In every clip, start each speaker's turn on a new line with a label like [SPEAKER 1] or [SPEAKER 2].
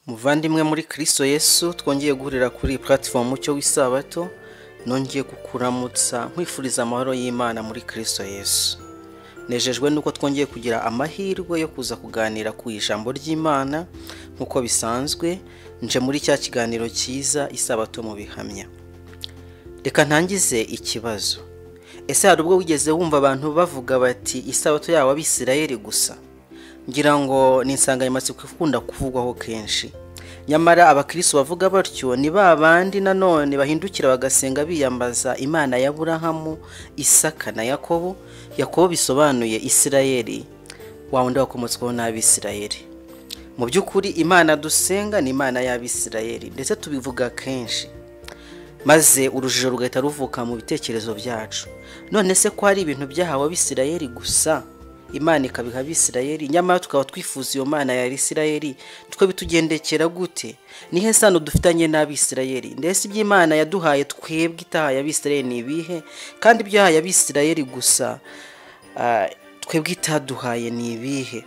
[SPEAKER 1] Muvandimwe muri Kristo Yesu, twongeye guhurira kuri platform Mucyo w'Isabato, nongeye kukuramutsa nkwifuriza amahoro y'Imana muri Kristo Yesu. Nejejwe nuko twongeye kugira amahirwe yo kuza kuganira ku ijambo ry'Imana nk'uko bisanzwe, nje muri cya kiganiro cyiza Isabato mu bihamya. Reka ntangize ikibazo. Ese hari ubwo wigeze wumva abantu bavuga bati isabato yawe Abisirayeli gusa? Ngira ngo ni insanganyamatsiko ikunda kuvugwaho kenshi. Nyamara abakristo bavuga batyo ni ba bandi nanone bahindukira bagasenga biyambaza Imana ya Aburahamu, Isaka na Yakobo. Yakobo bisobanuye Isirayeli, wa wundi wakomotsweho n'Abisirayeli. Mu by'ukuri Imana dusenga ni Imana y'Abisirayeli, ndetse tubivuga kenshi, maze urujijo rugahita ruvuka mu bitekerezo byacu. None se ko hari ibintu byahawe Abisirayeli gusa, Imana ikabiha Abisirayeli, nyamara tukaba twifuza iyo Mana ya Isirayeli, twe bitugendekera gute? Nihe sano dufitanye n'Abisirayeli? Ndetse iby'Imana yaduhaye twebwe itahaye Abisirayeli ni ibihe? Kandi ibyo yahaye Abisirayeli gusa twebwe itaduhaye ni ibihe?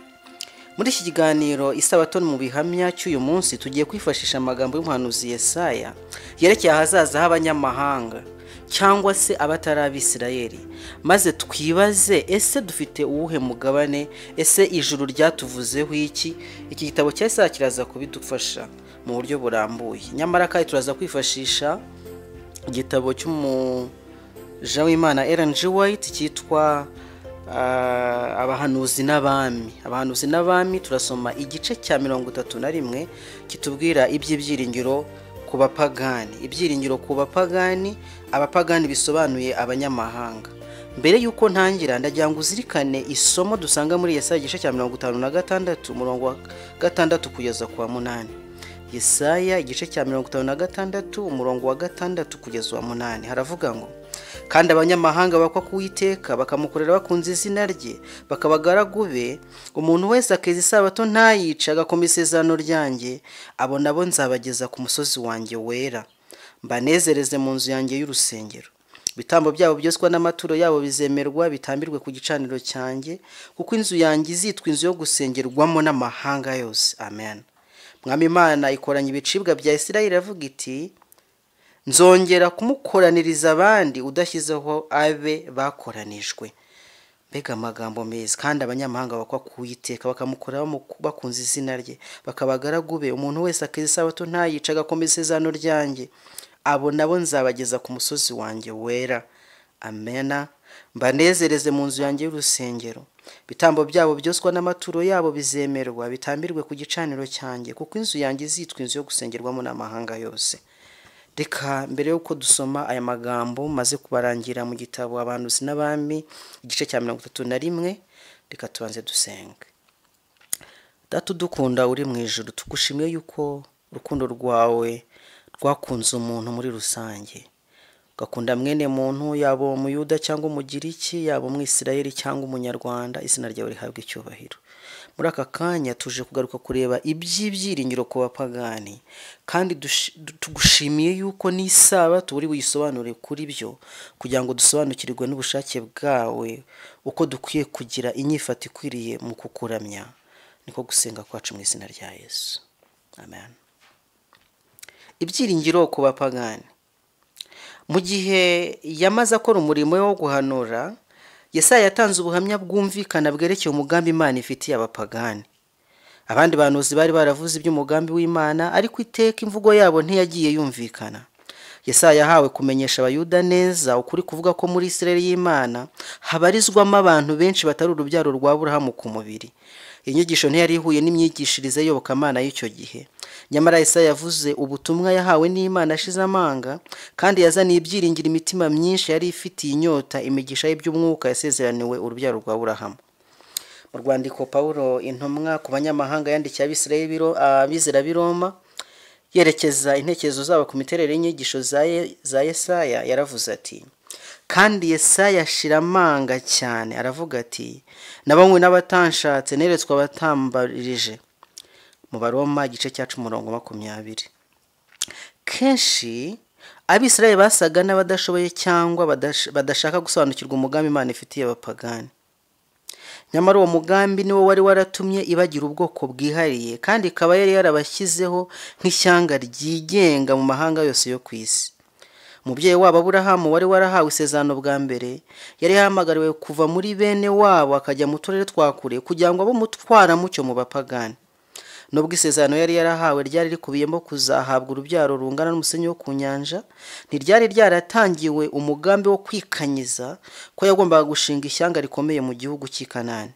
[SPEAKER 1] Muri iki kiganiro Isabato mu bihamya cy'uyu munsi, tugiye kwifashisha amagambo y'umuhanuzi Yesaya yerekeye ahazaza h'abanyamahanga cyangwa se abatari Abisirayeli, maze twibaze: ese dufite uwuhe mugabane? Ese ijuru ryatuvuzeho iki? Iki gitabo cya Yesaya kiraza kubidufasha mu buryo burambuye. Nyamara kandi turaza kwifashisha igitabo cy'umuja w'Imana Ellen G. White cyitwa Abahanuzi n'Abami. Abahanuzi n'Abami, turasoma igice cya 31 kitubwira iby'ibyiringiro ku bapagani. Ibyiringiro ku bapagani, abapagani bisobanuye abanyamahanga. Mbere y'uko ntangira, ndagira ngo uzirikane isomo dusanga muri Yesaya igice cya 56, umurongo wa 6 kugeza ku wa 8. Yesaya igice cya 56, umurongo wa 6 kugeza wa 8, haravuga ngo: kandi abanyamahanga bakwa ku Uwiteka, bakamukorera bakunze izina rye, bakabagaragu be, umuntu wese akeza isabato ntayice, agakoma isezerano ryanjye, abo nabo nzabageza ku musozi wanjye wera, mbanezereze mu nzu yanjye y'urusengero. Ibitambo byabo byoswa n'amaturo yabo bizemerwa, bitambirwe ku gicaniro cyanjye, kuko inzu yanjye izitwa inzu yo gusengerwamo n'amahanga yose. Amen. Mwami Imana ikoranya ibicibwa bya Isirayeli, iravuga iti: nzongera kumukoraniriza abandi udashyizeho abe bakoranijwe. Mbega amagambo meza! Kandi abanyamahanga bakwa ku Uwiteka, bakamukora bakunze izina rye, bakabagaragu be, umuntu wese akeza isabato ntayice, agakomeza isezerano ryanjye, abo nabo nzabageza ku musozi wanjye wera. Amena. Mbanezereze mu nzu yanjye y'urusengero. Ibitambo byabo byoswa n'amaturo yabo bizemerwa, bitambirwe ku gicaniro cyanjye, kuko inzu yanjye izitwa inzu yo gusengerwamo n'amahanga yose. Reka mbere y'uko dusoma aya magambo maze kubarangira mu gitabo Abahanuzi n'Abami igice cya 31, reka tubanze dusenge. Data udukunda uri mu ijuru, tugushimiye yuko urukundo rwawe rwakunze umuntu muri rusange, ugakunda mwene muntu, yaba umuyuda cyangwa umugiriki, yaba umwisirayeli cyangwa umunyarwanda. Izina ryawe rihabwa icyubahiro. Muri aka kanya tuje kugaruka kureba iby'ibyiringiro ku bapagani, kandi tugushimiye yuko n'isabato uri buyisobanure kuri byo, kugira ngo dusobanukirwe n'ubushake bwawe uko dukwiye kugira inyifato ikwiriye mu kukuramya. Niko gusenga kwacu mu izina rya Yesu, amen. Ibyiringiro ku bapagani. Mu gihe yamaze akora umurimo we wo guhanura, Yesaya yatanze ubuhamya bwumvikana bwerekeye umugambi Imana ifitiye abapagani. Abandi bahanuzi bari baravuze iby'umugambi w'Imana, ariko iteka imvugo yabo ntiyagiye yumvikana. Yesaya yahawe kumenyesha Abayuda neza ukuri kuvuga ko muri Isirayeli y'Imana habarizwamo abantu benshi batari urubyaro rwa Aburahamu ku mubiri. Iyi nyigisho ntiyari ihuye n'imyigishirize y'Iyobokamana y'icyo gihe. Nyamara Yesaya yavuze ubutumwa yahawe n'Imana ashize amanga, kandi yazaniye ibyiringiro imitima myinshi yari ifitiye inyota imigisha y'iby'umwuka yasezeraniwe urubyaro rwa Aburahamu. Mu rwandiko Pawulo intumwa ku banyamahanga yandikiye abizera b'i Roma, yerekeza intekerezo zabo ku miterere y'inyigisho za Yesaya, yaravuze ati: kandi Yesaya ashira amanga cyane, aravuga ati: nabanywe n'abatanshatse, neretswe abatambarije. Mu Baroma igice cya 10 umurongo 20. Kenshi Abisirayeli basaga n'abadashoboye cyangwa badashaka gusobanukirwa umugambi Imana ifitiye abapagani. Nyamara uwo mugambi niwo wari waratumye ibagira ubwoko bwihariye, kandi ikaba yari yarabashyizeho nk'ishyanga ryigenga mu mahanga yose yo ku isi. Umubyeyi wabo Aburahamu wari warahawe isezerano bwa mbere, yari yahamagariwe kuva muri bene wabo akajya mu turere twa kure kugira ngo abe umutwaramucyo mu bapagani. Nubwo isezerano yari yarahawe ryari rikubiyemo kuzahabwa urubyaro rungana n'umusenyi wo ku nyanja, ntiryari ryaratangiwe umugambi wo kwikanyiza ko yagombaga gushinga ishyanga rikomeye mu gihugu cy'i Kanani.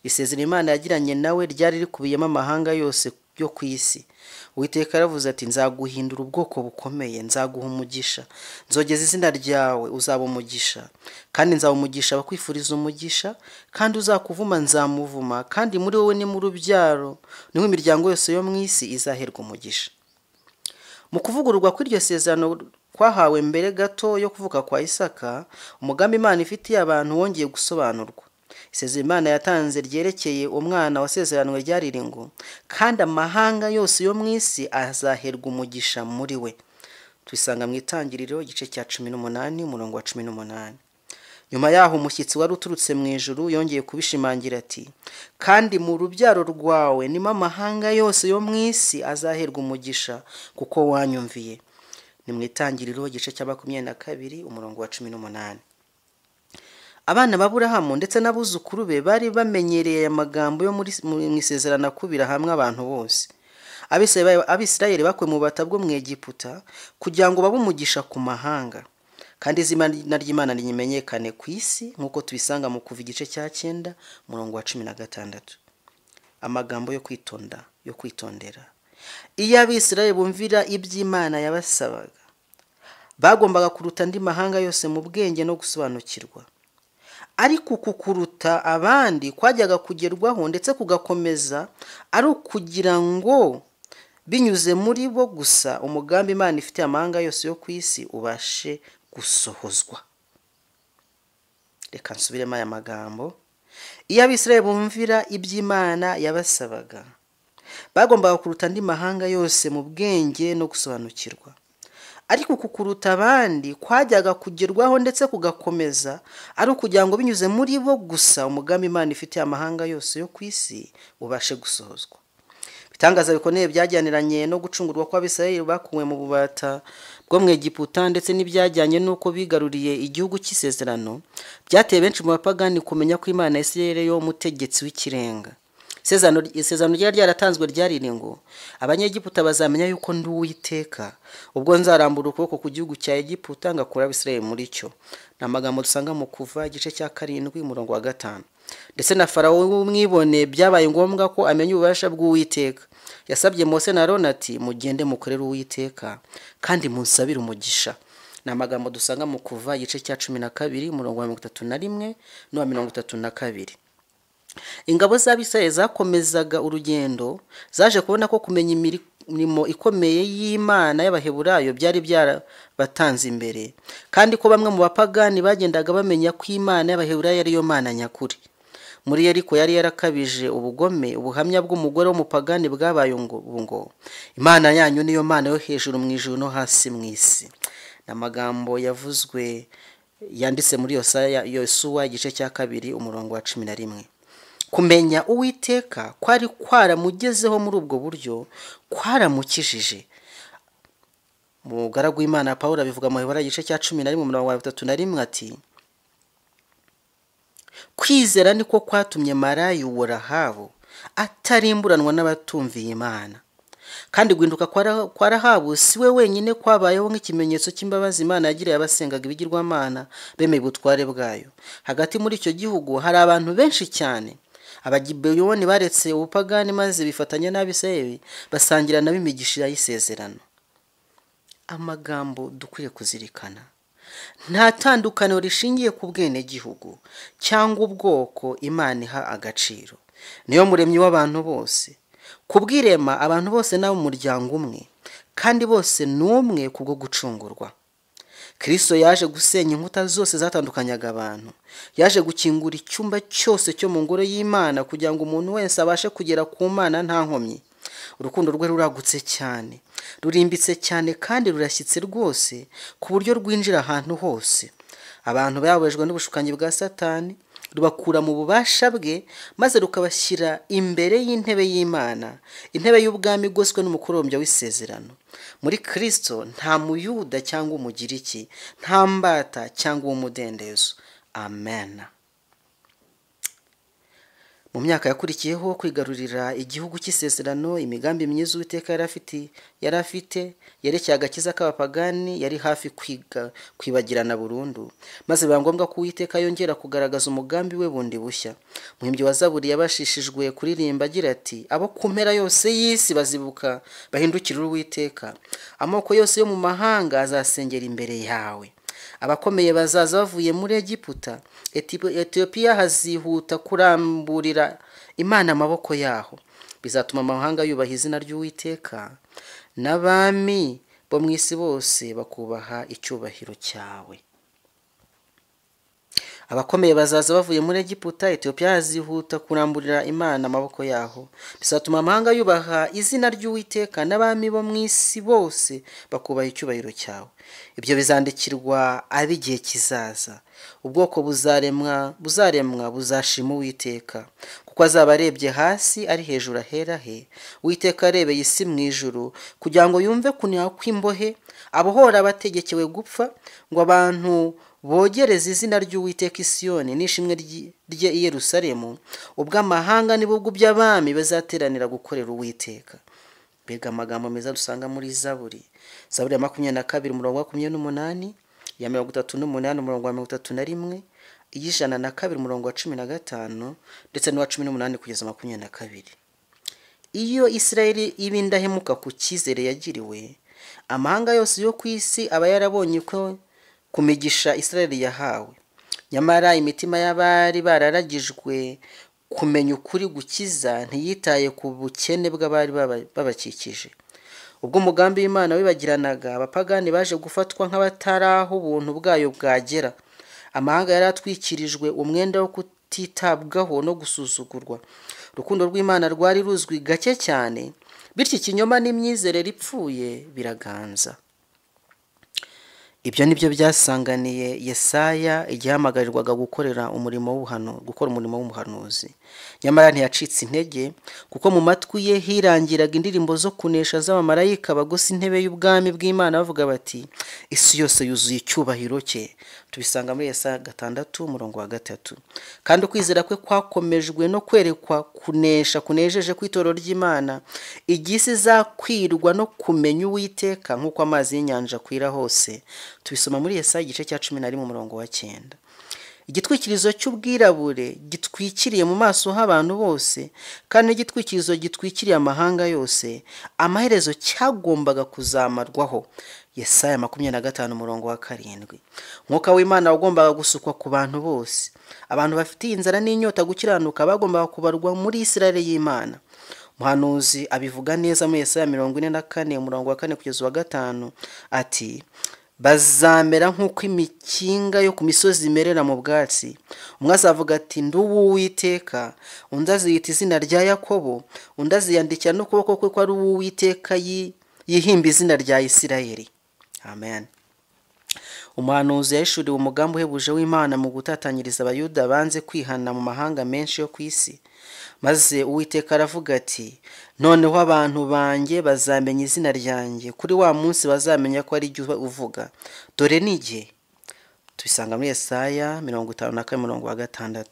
[SPEAKER 1] Isezerano Imana yagiranye nawe ryari rikubiyemo amahanga yose yo ku isi. Uwiteka yaravuze ati, nzaguhindura ubwoko bukomeye, nzaguha umugisha, nzogeza izina ryawe, uzaba umugisha, kandi nzaba umugisha abakwifuriza umugisha, kandi uzakuvuma nzamuvuma, kandi muri wowe ni mu rubyaro niho imiryango yose yo mu isi izaherwa umugisha. Mu kuvugururwa kw'iryo sezerano kwahawe mbere gato yo kuvuka kwa Isaka, umugambi Imana ifitiye abantu wongeye gusobanurwa. Isezerano Imana yatanze ryerekeye umwana wasezeranwe ryari ngo, kandi amahanga yose yo mu isi azaherwa umugisha muri we. Tubisanga mu Itangiriro igice cya 18 umurongo wa 18. Nyuma yaho umushyitsi wari uturutse mu ijuru yongeye kubishimangira ati, kandi mu rubyaro rwawe nimo amahanga yose yo mu isi azaherwa umugisha kuko wanyumviye. Ni mu Itangiriro igice cya 22 umurongo wa 18. Abana b'Aburahamu ndetse n'abuzukuru be bari bamenyereye aya magambo yo mu isezerano akubira hamwe abantu bose. Abisirayeli bakuwe mu bubata bwo mu Egiputa kugira ngo babe umugisha ku mahanga, kandi izina ry'Imana rimenyekane ku isi nk'uko tubisanga mu Kuva igice cya 9 umurongo wa 16. Amagambo yo kwitonda, yo kwitondera. Iyo Abisirayeli bumvira iby'Imana yabasabaga, bagombaga kuruta andi mahanga yose mu bwenge no gusobanukirwa. Ariko uku kuruta abandi kwajyaga kugerwaho ndetse kugakomeza ari ukugira ngo binyuze muri bo gusa umugambi Imana ifitiye amahanga yose yo ku isi ubashe gusohozwa. Reka nsubiremo aya magambo. Iyo Abisirayeli bumvira iby'Imana yabasabaga, bagombaga kuruta andi mahanga yose mu bwenge no gusobanukirwa. Ariko uku kuruta abandi kwajyaga kugerwaho ndetse kugakomeza ari ukugira ngo binyuze muri bo gusa umugambi Imana ifitiye amahanga yose yo ku isi ubashe gusohozwa. Ibitangaza bikomeye byajyaniranye no gucungurwa kw'Abisirayeli bakuwe mu bubata bwo mu Egiputa ndetse n'ibyajyanye n'uko bigaruriye igihugu cy'isezerano byateye benshi mu bapagani kumenya ko Imana ya Isirayeli yo mutegetsi w'ikirenga. Isezerano ryari ryaratanzwe ryari ngo, Abanyegiputa bazamenya yuko ndi Uwiteka ubwo nzarambura ukuboko ku gihugu cya Egiputa ngakura Abisirayeli muri cyo. Ni amagambo dusanga mu Kuva igice cya 7 umurongo wa 5. Ndetse na Farawo w'umwibone byabaye ngombwa ko amenya ububasha bw'Uwiteka. Yasabye Mose na Aroni ati, mugende mukorere Uwiteka kandi munsabire umugisha. Ni amagambo dusanga mu Kuva igice cya 12 umurongo wa 31 n'uwa 32. Ingabo z'Abisirayeli zakomezaga urugendo, zaje kubona ko kumenya imirimo ikomeye y'Imana y'Abaheburayo byari byarabatanze imbere, kandi ko bamwe mu bapagani bagendaga bamenya ko Imana y'Abaheburayo ariyo Mana nyakuri. Muri Yeriko yari yarakabije ubugome, ubuhamya bw'umugore w'umupagani bwabaye ngo, Imana yanyu niyo Mana yo hejuru mu ijuru no hasi mu isi. Ni amagambo yavuzwe yanditse muri Yosuwa igice cya 2 umurongo wa 11. Kumenya Uwiteka kwari kwaramugezeho muri ubwo buryo kwaramukijije. Umugaragu w'Imana Pawulo abivuga mu Baheburayo igice cya 11 umurongo wa 31 ati, kwizera niko kwatumye maraya uwo Rahabu atarimburanwa n'abatumviye Imana. Kandi guhinduka kwa Rahabu si we wenyine kwabayeho nk'ikimenyetso cy'imbabazi Imana yagiriye abasengaga ibigirwamana bemeye ubutware bwayo. Hagati muri icyo gihugu hari abantu benshi cyane. Abagibeyoni baretse ubupagani maze bifatanya n'Abisirayeli basangira nabo imigisha y'isezerano. Amagambo dukwiye kuzirikana. Nta tandukaniro rishingiye ku bwenegihugu cyangwa ubwoko Imana iha agaciro. Niyo muremyi w'abantu bose. Kubwirema abantu bose nabo umuryango umwe, kandi bose n'umwe kubwo gucungurwa. Kristo yaje gusenya inkuta zose zatandukanyaga abantu. Yaje gukingura icyumba cyose cyo mu ngoro y'Imana kugira ngo umuntu wese abashe kugera ku Mana nta nkomyi. Urukundo rwe ruragutse cyane, rurimbitse cyane kandi rurashyitse rwose ku buryo rwinjira ahantu hose. Abantu bayobejwe n'ubushukanyi bwa Satani Rubakura mu bubasha bwe maze rukabashyira imbere y'intebe y'Imana, intebe y'ubwami igoswe n'umukororombya w'isezerano. Muri Kristo nta muyuda cyangwa umugiriki, nta mbata cyangwa uw'umudendezo. Amen. Mu myaka yakurikiyeho kwigarurira igihugu cy'isezerano, imigambi myiza Uwiteka yari afite yerekeye agakiza k'abapagani yari hafi kwibagirana burundu, maze biba ngombwa ko Uwiteka yongera kugaragaza umugambi we bundi bushya. Umuhimbyi wa Zaburi yabashishijwe kuririmba agira ati: abo ku mpera yose y'isi bazibuka bahindukirire Uwiteka, amoko yose yo mu mahanga azasengera imbere yawe. Abakomeye bazaza bavuye muri Egiputa, Etiyopiya hazihuta kuramburira Imana amaboko yaho. Bizatuma amahanga yubaha izina ry'Uwiteka, n'abami bo mu isi bose bakubaha icyubahiro cyawe. Abakomeye bazaza bavuye muri Egiputa, Etiyopiya hazihuta kuramburira Imana amaboko yaho. Bizatuma amahanga yubaha izina ry'Uwiteka, n'abami bo mu isi bose bakubaha icyubahiro cyawe. Ibyo bizandikirwa ab'igihe kizaza. Ubwoko buzaremwa buzashima Uwiteka, kuko azaba arebye hasi ari hejuru ahera he. Uwiteka arebeye isi mu ijuru kugira ngo yumve kuniha kw'imbohe, abohora abategekewe gupfa, ngo abantu bogereze izina ry'Uwiteka i Siyoni n'ishimwe rye i Yerusalemu, ubwo amahanga n'ibihugu by'abami bazateranira gukorera Uwiteka. Mbega amagambo meza dusanga muri Zaburi. Zaburi ya 22 umurongo wa 28, ya 38 umurongo wa 31, iy'ijana na 2 umurongo wa 15 ndetse n'uwa 18 kugeza 22. Iyo Isirayeli iba indahemuka ku cyizere yagiriwe, amahanga yose yo ku isi aba yarabonye ko ku migisha Isirayeli yahawe. Nyamara imitima y'abari bararagijwe kumenya ukuri gukiza ntiyitaye ku bukene bw'abari babakikije. Ubwo umugambi w'Imana wibagiranaga, abapagani baje gufatwa nk'abatari aho ubuntu bwayo bwagera. Amahanga yari atwikirijwe umwenda wo kutitabwaho no gusuzugurwa. Urukundo rw'Imana rwari ruzwi gake cyane, bityo ikinyoma n'imyizerere ipfuye biraganza. Ibyo nibyo byasanganiye Yesaya igihe ahamagarirwaga gukora umurimo w'ubuhanuzi. Nyamara ntiyacitse intege, kuko mu matwi ye hirangiraga indirimbo zo kunesha z'abamarayika bagose intebe y'ubwami bw'Imana bavuga bati: isi yose yuzuye icyubahiro cye. Tubisanga muri Yesaya 6 umurongo wa 3. Kandi ukwizera kwe kwakomejwe no kwerekwa kunesha kunejeje kw'itorero ry'Imana, igihe isi izakwirwa no kumenya Uwiteka nk'uko amazi y'inyanja akwira hose. Tubisoma muri Yesaya igice cya 11 umurongo wa 9. Igitwikirizo cy'ubwirabure gitwikiriye mu maso h'abantu bose, kandi n'igitwikirizo gitwikiriye amahanga yose, amaherezo cyagombaga kuzamarwaho. Yesaya 25 umurongo wa 7. Umwuka w'Imana wagombaga gusukwa ku bantu bose. Abantu bafitiye inzara n'inyota gukiranuka bagombaga kubarwa muri Isirayeli y'Imana. Umuhanuzi abivuga neza muri Yesaya 44 umurongo wa 4 kugeza wa 5 ati: bazamera nk'uko imikinga yo ku misozi imerera mu bwatsi. Umwe azavuga ati: ndi uw'Uwiteka, undi aziyita izina rya Yakobo, undi aziyandikira n'ukuboko kwe ko ari uw'Uwiteka yihimba izina rya Isirayeli. Amen. Umuhanuzi yahishuriwe umugambi uhebuje w'Imana mu gutatanyiriza Abayuda banze kwihana mu mahanga menshi yo ku isi. Maze Uwiteka aravuga ati: noneho abantu banjye bazamenya izina ryanjye, kuri wa munsi bazamenya ko ari jye uvuga, dore ni jye. Tubisanga muri Yesaya 54 umurongo wa 6.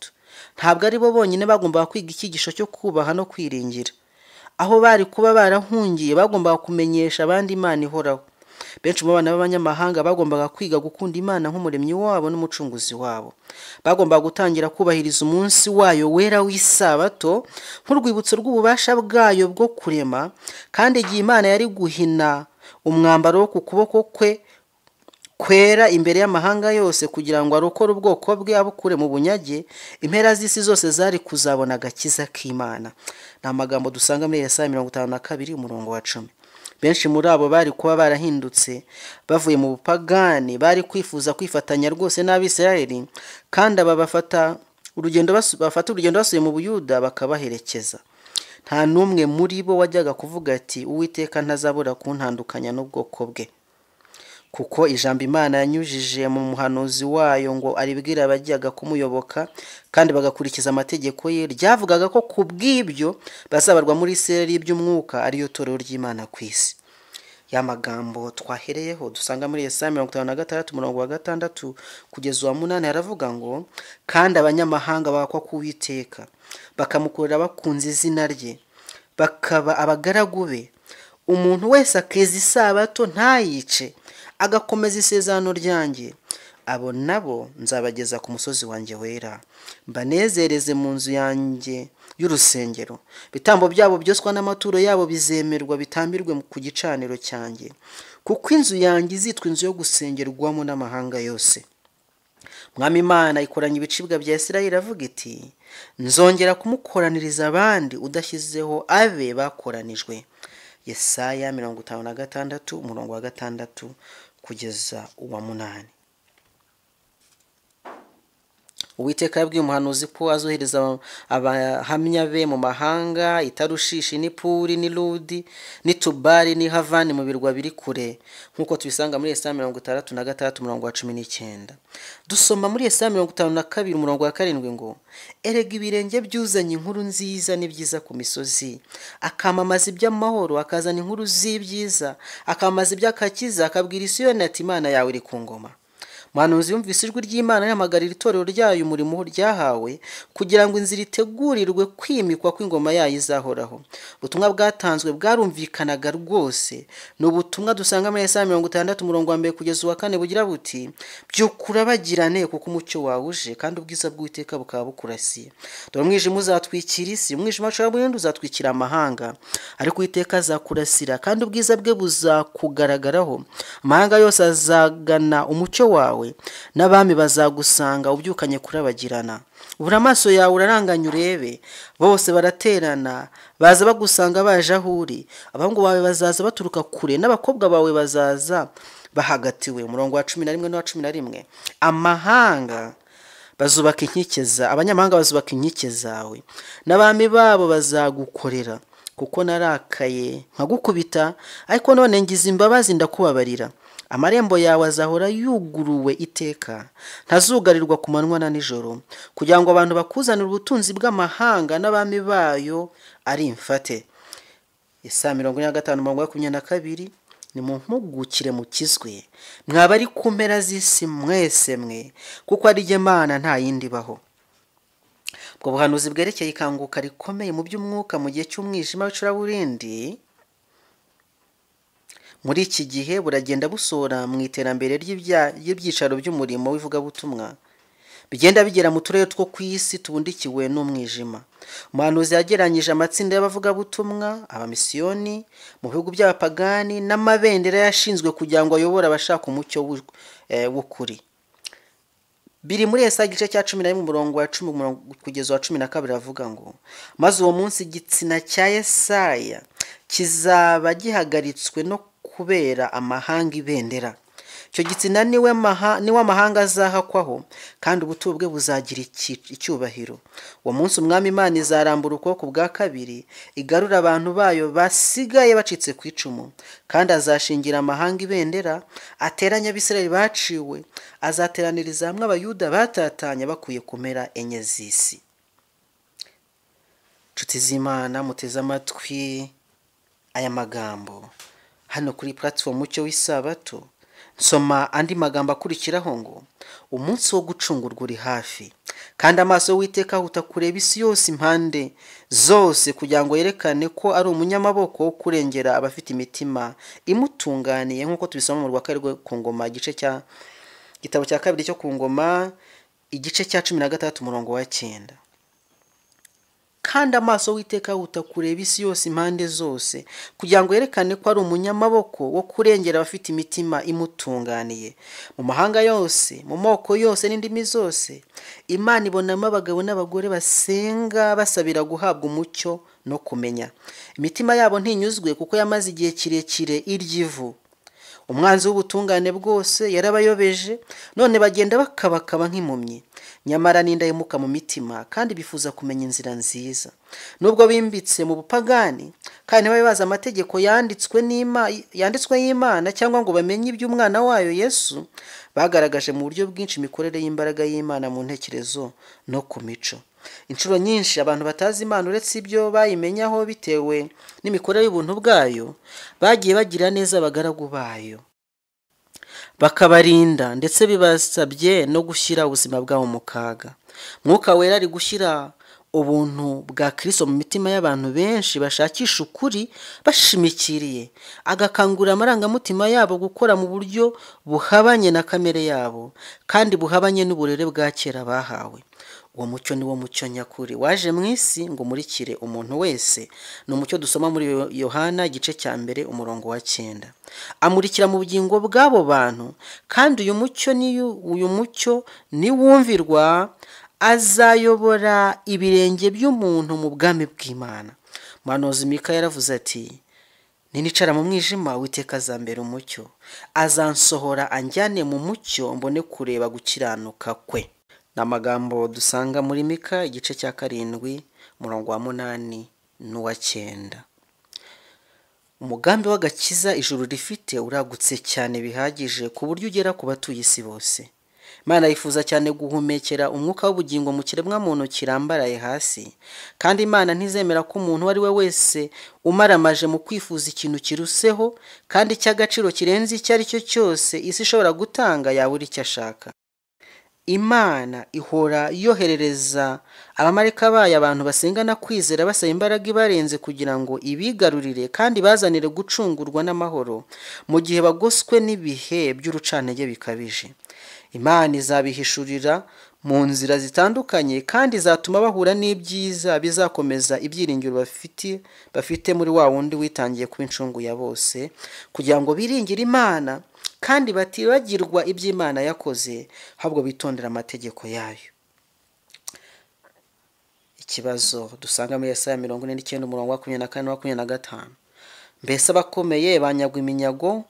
[SPEAKER 1] Ntabwo ari bo bonyine bagombaga kwiga icyigisho cyo kubaha no kwiringira. Aho bari kuba barahungiye bagombaga kumenyesha abandi Imana ihoraho. Benshi mu bana b'abanyamahanga bagombaga kwiga gukunda Imana nk'umuremyi wabo n'umucunguzi wabo. Bagombaga gutangira kubahiriza umunsi wayo wera w'isabato nk'urwibutso rw'ububasha bwayo bwo kurema, kandi igihe Imana yari guhina umwambaro wo ku kuboko kwe kwera imbere y'amahanga yose kugira ngo arokore ubwoko bwe abukure mu bunyage, impera z'isi zose zari kuzabona agakiza k'Imana. Ni amagambo dusanga muri Yesaya 52 umurongo wa 10. Benshi muri abo bari kuba barahindutse bavuye mu bupagani, bari kwifuza kwifatanya rwose n'Abisirayeli, kandi aba bafata urugendo basuye mu Buyuda bakabaherekeza. Nta n'umwe muri bo wajyaga kuvuga ati: Uwiteka ntazabura kuntandukanya n'ubwoko bwe. Kuko ijambo Imana yanyujije mu muhanuzi wayo ngo aribwire abajyaga kumuyoboka kandi bagakurikiza amategeko ye, ryavugaga ko ku bw'ibyo bazabarwa muri Isirayeli y'iby'umwuka, ariyo torero ry'Imana ku isi. Ya magambo twahereyeho dusanga muri Yesaya 56 umurongo wa 6 kugeza uwa 8 aravuga ngo: kandi abanyamahanga bakwa ku Uwiteka, bakamukorera bakunze izina rye, bakaba abagaragu be. Umuntu wese akeza isabato ntayice, agakomeza isezerano ryanjye, abo nabo nzabageza ku musozi wanjye wera, mbanezereze mu nzu yanjye y'urusengero. Ibitambo byabo byoswa n'amaturo yabo bizemerwa, bitambirwe ku gicaniro cyanjye, kuko inzu yanjye izitwa inzu yo gusengerwamo n'amahanga yose. Mwami Imana ikoranya ibicibwa bya Isirayeli iravuga iti: nzongera kumukoraniriza abandi udashyizeho abe bakoranijwe. Yesaya 56 umurongo wa 6 kugeza uwa 8. Uwiteka yabwiye umuhanuzi ko azohereza abahamya be mu mahanga, i Tarushishi n'i Puri n'i Ludi n'i Tubali n'i Havani mu birwa biri kure, nk'uko tubisanga muri Yesaya 66 umurongo wa 19. Dusoma muri Yesaya 52 umurongo wa 7 ngo: erega ibirenge byuzanye inkuru nziza n'ibyiza ku misozi, akamamaza iby'amahoro, akazana inkuru z'ibyiza, akamamaza iby'akakiza, akabwira Isiyoni ati: Imana yawe iri ku ngoma. Umuhanuzi yumvise ijwi ry'Imana rihamagarira itorero ryayo umurimo ryahawe, kugira ngo inzira itegurirwe kwimikwa kw'ingoma yayo izahoraho. Ubutumwa bwatanzwe bwarumvikanaga rwose. Ni ubutumwa dusanga muri Yesaya 60 umurongo wa 1 kugeza uwa 4 bugira buti: byukurabagirane kuko umucyo wawe uje, kandi ubwiza bw'Uwiteka bukaba bukurasiye. Dore umwijima uzatwikira isi, umwijima w'icuraburindi uzatwikira amahanga, ariko Uwiteka azakurasira, kandi ubwiza bwe buzakugaragaraho. Amahanga yose azagana umucyo wawe, n'abami bazagusanga ubyukanye kurabagirana. Ubura amaso yawe uraranganya urebe, bose baraterana baza bagusanga baje aho uri. Abahungu bawe bazaza baturuka kure, n'abakobwa bawe bazaza bahagatiwe. Umurongo wa 11 n'uwa 11. Amahanga bazubaka inkike za abanyamahanga bazubaka inkike zawe, n'abami babo bazagukorera. Kuko narakaye nkagukubita, ariko none ngize imbabazi ndakubabarira. Amarembo yawe azahora yuguruwe iteka, ntazugarirwa ku manywa na nijoro, kugira ngo abantu bakuzanire ubutunzi bw'amahanga n'abami bayo ari imfate. Yesaya 45 umurongo wa 22. Nimumpugukire mukizwe, mwaba ari ku mpera z'isi mwese mwe, kuko ari jye Mana nta yindi ibaho. Ubwo buhanuzi bwerekeye ikanguka rikomeye mu by'umwuka mu gihe cy'umwijima w'icuraburindi muri iki gihe buragenda busohora mu iterambere ry'ibyicaro by'umurimo w'ivugabutumwa, bigenda bigera mu turere two ku isi tubundikiwe n'umwijima. Umuhanuzi yagereranyije amatsinda y'abavugabutumwa, abamisiyoni mu bihugu by'abapagani, n'amabendera yashinzwe kugira ngo ayobore abashaka umucyo w'ukuri. Biri muri Yesaya igice cya 11 umurongo wa 10 kugeza wa 12 avuga ngo: maze uwo munsi igitsina cya Yesaya kizaba gihagaritswe no kubera amahanga ibendera. Icyo gitsina niwe amahanga azahakwaho, kandi ubuturo bwe buzagira icyubahiro. Uwo munsi Umwami Imana izarambura ukuboko bwa kabiri, igarura abantu bayo basigaye bacitse ku icumu, kandi azashingira amahanga ibendera, ateranye Abisirayeli baciwe, azateraniriza hamwe Abayuda batatanye bakuye ku mpera enye z'isi. Nshuti z'Imana, muteze amatwi aya magambo hano kuri platform Mucyo w'Isabato. Nsoma andi magambo akurikiraho ngo: umunsi wo gucungurwa uri hafi, kandi amaso y'Uwiteka ahuta kureba isi yose impande zose, kugira ngo yerekane ko ari umunyamaboko wo kurengera abafite imitima imutunganiye, nk'uko tubisoma mu rwa kabiri ku ngoma, igice cya gitabo cya kabiri cyo ku ngoma, igice cya 16 umurongo wa 9. Kandi amaso y'Uwiteka ahuta kureba isi yose impande zose, kugira ngo yerekane ko ari umunyamaboko wo kurengera abafite imitima imutunganiye. Mu mahanga yose, mu moko yose n'indimi zose, Imana ibonamo abagabo n'abagore basenga basabira guhabwa umucyo no kumenya. Imitima yabo ntinyuzwe kuko yamaze igihe kirekire irya ivu. Umwanzi w'ubutungane bwose yarabayobeje, none bagenda bakabakaba nk'impumyi. Nyamara n'indahemuka mu mitima, kandi bifuza kumenya inzira nziza. Nubwo bimbitse mu bupagani, kandi ntibabe bazi amategeko yanditswe y'Imana cyangwa ngo bamenye iby'umwana wayo Yesu, bagaragaje mu buryo bwinshi imikorere y'imbaraga y'Imana mu ntekerezo no ku mico. Inshuro nyinshi abantu batazi Imana uretse ibyo bayimenyaho bitewe n'imikorere y'ubuntu bwayo, bagiye bagira neza abagaragu bayo, bakabarinda, ndetse bibasabye no gushyira ubuzima bwabo mu kaga. Mwuka Wera ari gushyira ubuntu bwa Kristo mu mitima y'abantu benshi bashakisha ukuri bashimikiriye, agakangurira amarangamutima yabo gukora mu buryo buhabanye na kamere yabo, kandi buhabanye n'uburere bwa kera bahawe. Uwo mucyo ni wo mucyo nyakuri waje mu isi ngo umurikire umuntu wese. Ni umucyo dusoma muri Yohana igice cya 1 umurongo wa 9. Amurikira mu bugingo bw'abo bantu, kandi uyu mucyo niwumvirwa azayobora ibirenge by'umuntu mu bwami bw'Imana. Umuhanuzi Mika yaravuze ati: ninicara mu mwijima, Uwiteka azambera umucyo, azansohora anjyane mu mucyo, mbone kureba gukiranuka kwe. Ni amagambo dusanga muri Mika igice cya 7 umurongo wa 8 n'uwa 9. Umugambi w'agakiza ijuru rifite uragutse cyane bihagije ku buryo ugera ku batuye isi bose. Imana yifuza cyane guhumekera umwuka w'ubugingo mu kiremwamuntu kirambaraye hasi, kandi Imana ntizemera ko umuntu uwo ari we wese umaramaje mu kwifuza ikintu kiruseho kandi cy'agaciro kirenze icyo ari cyo cyose isi ishobora gutanga yabura icyo ashaka. Imana ihora yoherereza abamarayika bayo abantu basengana kwizera basaba imbaraga ibarenze kugira ngo ibigarurire kandi bazanire gucungurwa n'amahoro mu gihe bagoswe n'ibihe by'urucantege bikabije. Imana izabihishurira mu nzira zitandukanye kandi izatuma bahura n'ibyiza bizakomeza ibyiringiro bafite muri wa wundi witangiye kuba incungu ya bose, kugira ngo biringire Imana kandi batibagirwa iby'Imana yakoze, ahubwo bitondera amategeko yayo. Ikibazo dusanga muri Yesaya 49 umurongo wa 24 na 25. Mbese abakomeye banyagwa iminyago,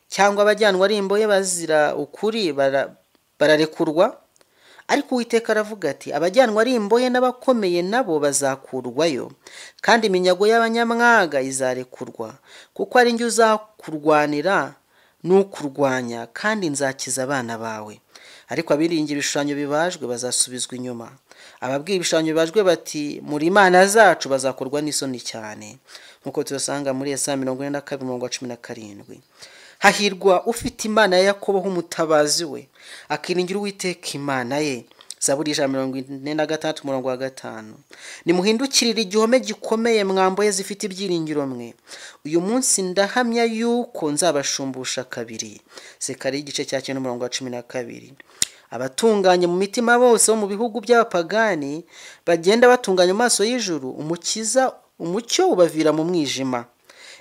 [SPEAKER 1] cyangwa abajyanwa ari imbohe bazira ukuri bararekurwa? Ariko Uwiteka aravuga ati: abajyanwa ari imbohe n'abakomeye nabo bazakurwayo, kandi iminyago y'abanyamwaga izarekurwa, kuko ari njye uzakurwanira n'ukurwanya, kandi nzakiza abana bawe. Ariko abiringira ibishushanyo bibajwe bazasubizwa inyuma. Ababwira ibishushanyo bibajwe bati: muri imana zacu, bazakorwa n'isoni cyane. Nk'uko tubisanga muri Yesaya 42 umurongo wa 17. Hahirwa ufite Imana ya Yakobo nk'umutabazi we, akiringira Uwiteka Imana ye. Zaburi 146 umurongo wa 5. Nimuhindukirire igihome gikomeye mwamboye zifite ibyiringiro mwe. Uyu munsi ndahamya yuko nzabashumbusha kabiri. Zekariya igice cya 9 umurongo wa 12. Abatunganye mu mitima bose bo mu bihugu by'abapagani bagenda batunganya amaso y'ijuru, umukiza umucyo ubavira mu mwijima.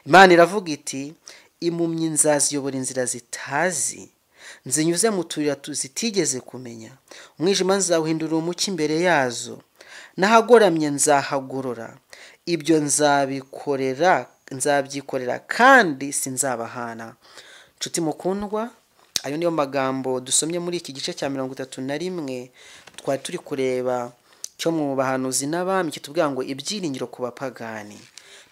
[SPEAKER 1] Imana iravuga iti: impumyi nzaziyobora inzira zitazi, nzinyuze mu tuyira zitigeze kumenya. Umwijima nzawuhindura umucyo imbere yazo, n'ahagoramye nzahagorora. Ibyo nzabyikorera kandi sinzabahana. Nshuti mukundwa, ayo niyo magambo dusomye muri iki gice cya 31 twari turi kureba cyo mu bahanuzi n'abami, kitubwira ngo ibyiringiro ku bapagani.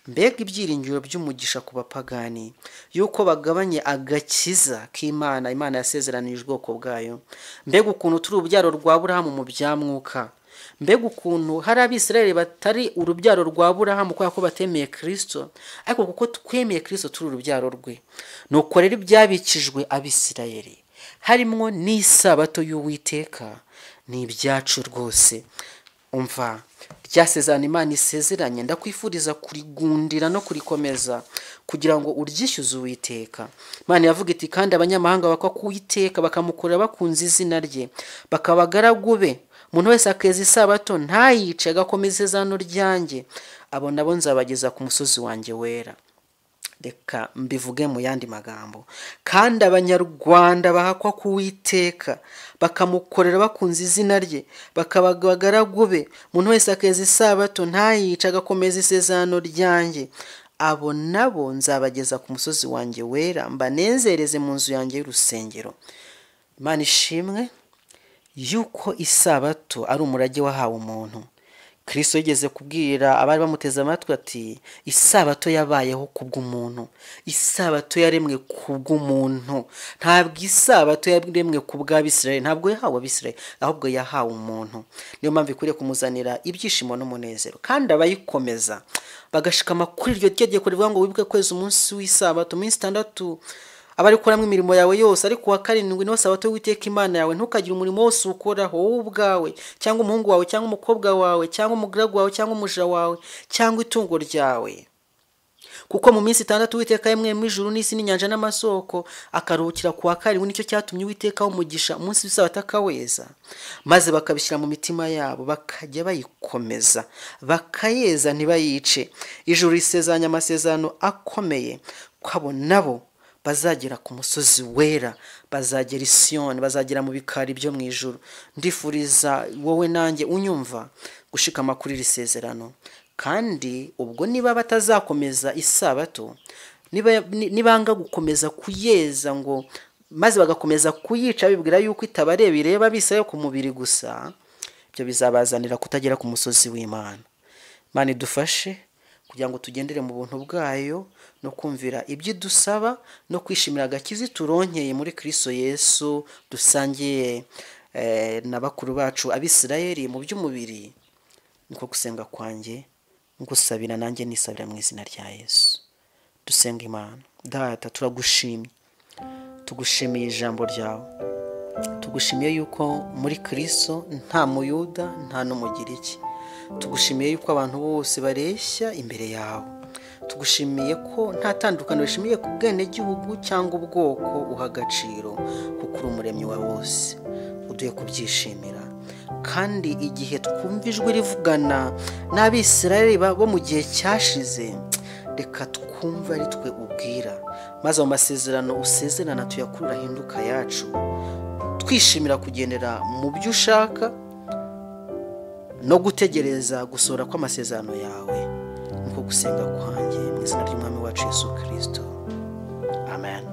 [SPEAKER 1] Mbega ibyiringiro by'umugisha ku bapagani, yuko bagabanye agakiza k'Imana, Imana yasezeranije ubwoko bwayo. Mbega ukuntu turi urubyaro rwa Aburahamu mu bya mwuka. Mbega ukuntu hari Abisirayeli batari urubyaro rwa Aburahamu kubera ko batemeye Kristo, ariko kuko twemeye Kristo turi urubyaro rwe. Nuko rero ibyabikijwe Abisirayeli harimwo n'isabato y'Uwiteka ni ibyacu rwose. Umva ryasezerano Imana isezeranye, ndakwifuriza kurigundira no kurikomeza kugira ngo uryishyuze Uwiteka. Imana iravuga iti: kandi abanyamahanga bakwa ku Uwiteka bakamukorera bakunze izina rye, bakaba abagaragu be. Umuntu wese akeza isabato ntayice, agakomeza isezerano ryanjye, abo nabo nzabageza ku musozi wanjye wera. Reka mbivuge mu yandi magambo, kandi abanyarwanda bahakwa ku Uwiteka bakamukorera bakunze izina rye, bakaba abagaragu be. Umuntu wese akeza isabato ntayice, agakomeza isezerano ryanjye, Abo nabo nzabageza ku musozi wanjye wera, mbanezereze mu nzu yanjye y'urusengero. Imana ishimwe yuko isabato ari umurage wahawe umuntu. Kristo yigeze kubwira abari bamuteze amatwi ati isabato yabayeho kubw'umuntu, isabato yaremwe kubw'umuntu. Ntabwo isabato yaremwe kubw'Abisirayeli, ntabwo yahawe Abisirayeli, ahubwo yahawe umuntu. Niyo mpamvu ikwiriye kumuzanira ibyishimo n'umunezero, kandi abayikomeza bagashikama kuri iryo tegeko rivuga ngo wibuke kweza umunsi w'isabato, iminsi 6 abari gukoramo imirimo yawe yose, ariko uwa 7 niwo sabato y'Uwiteka Imana yawe, ntukagire umurimo wose ukoraho wowe ubwawe, cyangwa umuhungu wawe, cyangwa umukobwa wawe, cyangwa umugaragu wawe, cyangwa umuja wawe, cyangwa itungo ryawe. Kuko mu minsi 6 Uwiteka yaremyemo ijuru n'isi n'inyanja n'amasoko, akaruhukira ku wa 7, nicyo cyatumye Uwiteka umugisha umunsi w'isabato akaweza. Maze bakabishyira mu mitima yabo, bakajya bayikomeza, bakayeza ntibayice. Ijuru risezeranya amasezerano akomeye ko abo nabo bazagera ku musozi wera, bazagera i Siyoni, bazagera mu bikari byo mu ijuru. Ndifuriza wowe nanjye unyumva gushikama kuri iri sezerano. Kandi ubwo niba batazakomeza isabato, nibanga gukomeza kuyeza ngo maze bagakomeza kuyica bibwira yuko itabareba ireba Abisirayeli ku mubiri gusa, ibyo bizabazanira kutagera ku musozi w'Imana. Imana idufashe kugira ngo tugendere mu buntu bwayo no kumvira ibyo idusaba no kwishimira agakiza turonkeye muri Kristo Yesu dusangiye na bakuru bacu Abisirayeli mu by'umubiri. Niko gusenga kwanjye ngusabira nanjye nisabira mu izina rya Yesu. Dusenga Imana. Data, turagushimye, tugushimiye ijambo ryawe, tugushimiye yuko muri Kristo nta muyuda nta n'umugiriki, tugushimiye yuko abantu bose bareshya imbere yawe, tugushimiye ko nta tandukaniro rishimiye ku bwenegihugu cyangwa ubwoko uha agaciro, kuko uri umuremyi wa bose. Uduhe kubyishimira. Kandi igihe twumva ijwi rivugana n'Abisirayeli bo mu gihe cyashize, reka twumve ari twe ubwira, maze mu masezerano usezerana tuyakurura ahinduka yacu, twishimira kugendera mu byo ushaka no gutegereza gusohora kw'amasezerano yawe. Niko gusenga kwanjye mu izina ry'Umwami wacu Yesu Kristo. Amen.